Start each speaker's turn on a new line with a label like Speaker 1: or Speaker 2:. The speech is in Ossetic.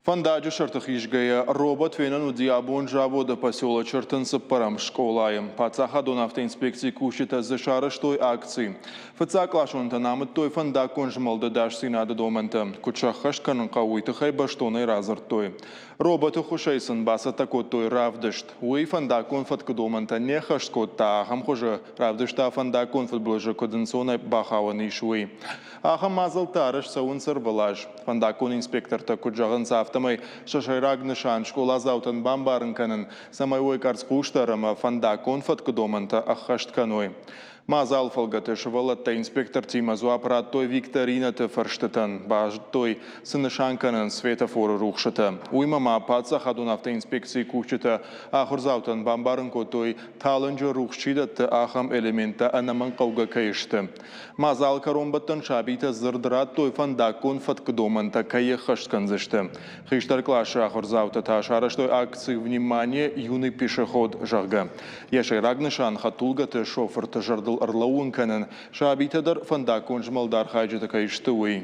Speaker 1: Фӕндаджы сӕрты хизгӕйӕ робот фенӕн уыди абон Заводы поселочы 30 ӕм скъолайы. Паддзахадон автоинспекцийы кусджытӕ дзы сарӕзтой акци. Фыццагкъласонтӕн амыдтой фӕндаггон змӕлды ӕдасдзинады домӕнтӕ. Куыд сӕ ӕххӕст кӕнын хъӕуы, уый тыххӕй бӕстонӕй радзырдтой. Роботы ххуысӕй сын бацӕттӕ кодтой равдыст. Уый фӕндаггон фӕткы домӕнтӕ не ххӕст кодта, ахӕм хуызы равдыста фӕндаггон фыдбылызы куыд ӕнцонӕй бахауӕн ис, уый. Ахӕм мадзӕлттӕ арӕзт цӕуынц ӕрвылаз. Фӕндаггон инспектортӕ куыд зӕгъынц, афтӕмӕй сӕ сӕйраг нысан скъоладзаутӕн бамбарын кӕнын, цӕмӕй уой къӕрцхъусдӕр ӕмӕ фӕндаггон фӕткы домӕнтӕ ӕххӕст кӕной. Мадзалы фӕлгӕты сывӕллӕттӕ инспектортимӕ дзуапп радтой викторинӕты фӕрстытӕн, базыдтой, цы нысан кӕнынц светофоры рухсытӕ. Уыимӕ ма паддзахадон автоинспекцийы кусджытӕ ахуырдзаутӕн бамбарын кодтой, талынджы рухс чи дӕтты, ахӕм элементтӕ ӕнӕмӕнгхъӕугӕ кӕй сты. Мадзалы кӕронбӕттӕн сабитӕ дзырд радтой, фӕндаггон фӕткы домӕнтӕ кӕй ӕххӕст кӕндзысты. Хистӕр къласы ахуырдзаутӕ та сарӕзтой акци «Внимание, юный пешеход», зӕгъгӕ. Йӕ сӕйраг нысан хӕдтулгӕты шофырты зӕрдыл ӕрлӕууын кӕнын, сабитӕ дӕр фӕндаггон змӕлды архайджытӕ кӕй сты, уый.